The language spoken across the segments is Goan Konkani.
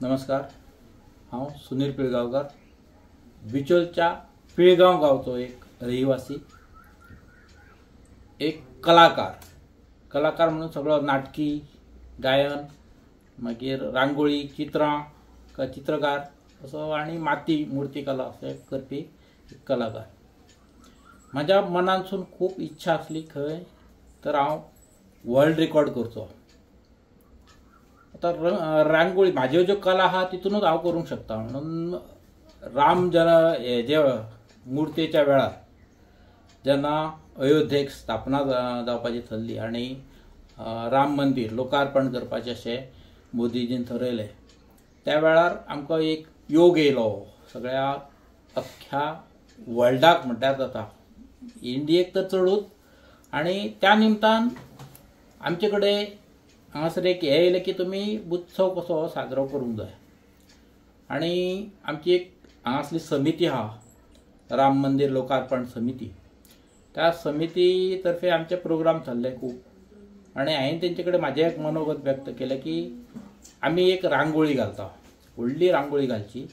नमस्कार, हांव सुनील पिळगांवकर, बिचोलच्या पिळगांव गांवचो एक रहिवासी, एक कलाकार. कलाकार म्हणून सगळो नाटकी, गायन, मागीर रांगोळी, चित्रां, चित्रकार असो आनी माती मूर्तिकला अशें करपी एक कलाकार. म्हाज्या मनांतसून खूब इच्छा आसली खंय तर हांव वर्ल्ड रेकॉर्ड करचो. आतां रांगोळी म्हाज्यो ज्यो कला आहा तितूनच हांव करूंक शकता म्हणून राम जेन्ना हे जे मुर्तेच्या वेळार जेन्ना अयोध्येक स्थापना जावपाची थरली आनी राम मंदीर लोकार्पण करपाचें अशें मोदीजीन थरयलें, त्या वेळार आमकां एक योग येयलो सगळ्या अख्ख्या वर्ल्डाक म्हणल्यार जाता, इंडियेक तर चडूच. आनी त्या निमतान आमचे कडेन हांगासर एक हें येयलें की तुमी उत्सव कसो साजरो करूंक जाय. आनी आमची एक हांगासली समिती आहा, राम मंदीर लोकार्पण समिती, त्या समिती तर्फे आमचे प्रोग्राम थरले खूब. आनी हांवें तेंचे कडेन म्हाजें एक मनोगत व्यक्त केलें की आमी एक रांगोळी घालता, व्हडली रांगोळी घालची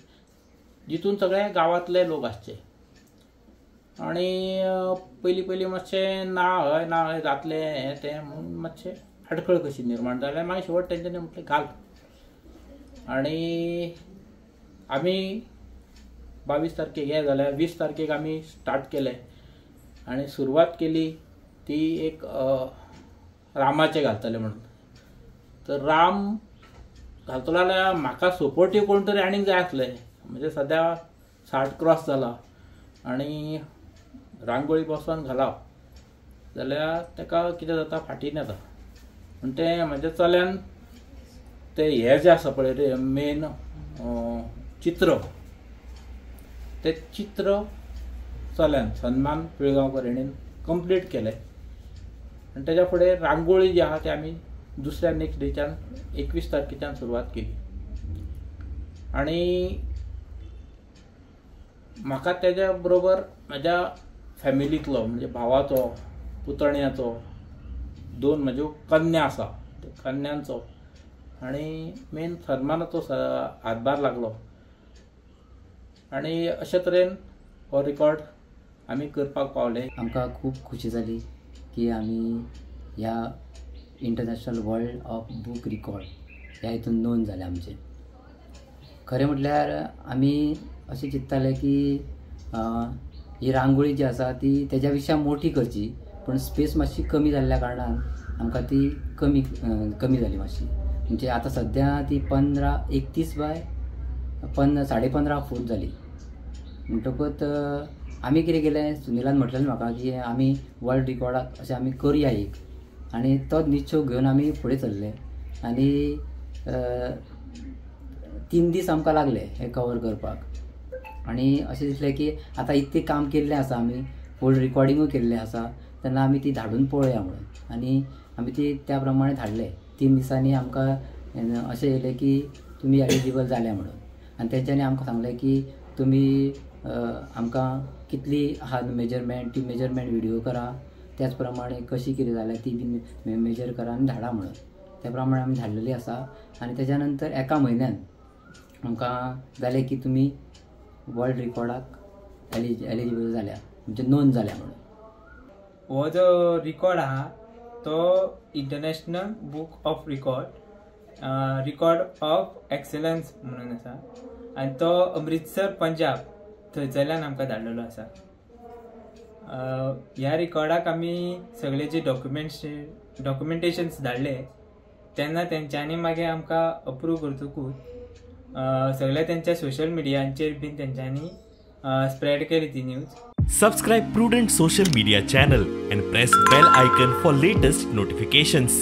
जितून सगळे गांवांतले लोक आसचे. आनी पयलीं पयलीं मातशें ना हय ना हय जातलें हें तें म्हणून मातशें आडखळ कशी निर्माण जाली. मागीर शेवट तेंच्यांनी म्हटलें घाल. आनी आमी 22 तारखेक हें जाल्यार 20 तारखेक आमी स्टार्ट केलें आनी सुरवात केली ती एक रामाचें घालतले म्हणून. तर राम घालतलो जाल्यार म्हाका सपोर्टीव कोण तरी आनीक जाय आसलें. म्हणजे सद्या 60 क्रॉस जाला आनी रांगोळी बसोन घालप जाल्यार ताका कितें जाता, फाटीन येता. म्हण तें म्हाज्या चल्यान तें हें जें आसा पळय मेन चित्र, तें चित्र चल्यान सन्मान पिळगांवकर हेणेन कंप्लीट केलें. आनी तेज्या फुडें रांगोळी जी आहा ती आमी दुसऱ्या नेक्स्ट डेच्यान 21 तारखेच्यान सुरवात केली. आनी म्हाका तेज्या बरोबर म्हाज्या फॅमिलींतलो म्हणजे भावाचो, पुतणयाचो, 2 म्हज्यो कन्या आसा त्या कन्यांचो आनी मेन सन्मानाचो हातभार लागलो. आनी अशे तरेन हो रिकॉर्ड आमी करपाक पावले. आमकां खूब खुशी जाली की आमी ह्या international world of book record ह्या हितून नोंद जालें आमचें. खरें म्हटल्यार आमी अशें चिंत्ताले की ही रांगोळी जी आसा ती तेज्या पेक्षा मोठी करची, पूण स्पेस मातशी कमी जाल्ल्या कारणान आमकां ती कमी कमी जाली मातशी. म्हणजे आतां सद्या ती 31 बाय 15.5 फूट जाली. म्हणटकूच आमी कितें केलें, सुनीलान म्हटलें म्हाका की आमी वर्ल्ड रिकॉर्डाक अशें आमी करुया एक, आनी तो निश्चय घेवन आमी फुडें सरले. आनी 3 दीस आमकां लागले हें कवर करपाक. आनी अशें दिसलें की आतां इतलें काम केल्लें आसा, आमी फूल रिकॉर्डिंगूय केल्लें आसा, तेन्ना आमी ती धाडून पळोवया म्हणून. आनी आमी ती त्या प्रमाणे धाडले. 3 दिसांनी आमकां अशें येयलें की तुमी एलिजिबल जाल्या म्हणून. आनी तेंच्यांनी आमकां सांगलें की तुमी आमकां कितली आहा मेजरमेंट ती मेजरमेंट विडियो करा, त्याच प्रमाणे कशी कितें जाल्या ती बी मेजर करा आनी धाडा म्हणून. त्या प्रमाणे आमी धाडलेली आसा. आनी तेज्या नंतर एका म्हयन्यान आमकां जालें की तुमी वर्ल्ड रिकॉर्डाक एलिजिबल जाल्या, म्हणजे नोंद जाल्या म्हणून. हो जो रिकॉर्ड आहा तो international book of record, record of excellence म्हणून आसा आनी तो अमृतसर पंजाब थंयसरल्यान आमकां धाडलेलो आसा. ह्या रिकॉर्डाक आमी सगळे जे डॉक्युमेंटेशन्स धाडले तेन्ना तेंच्यांनी मागीर आमकां अप्रूव करतकूच सगळे तेंच्या सोशल मिडियांचेर बीन तेंच्यांनी स्प्रेड केली ती news. Subscribe Prudent social media channel and press bell icon for latest notifications.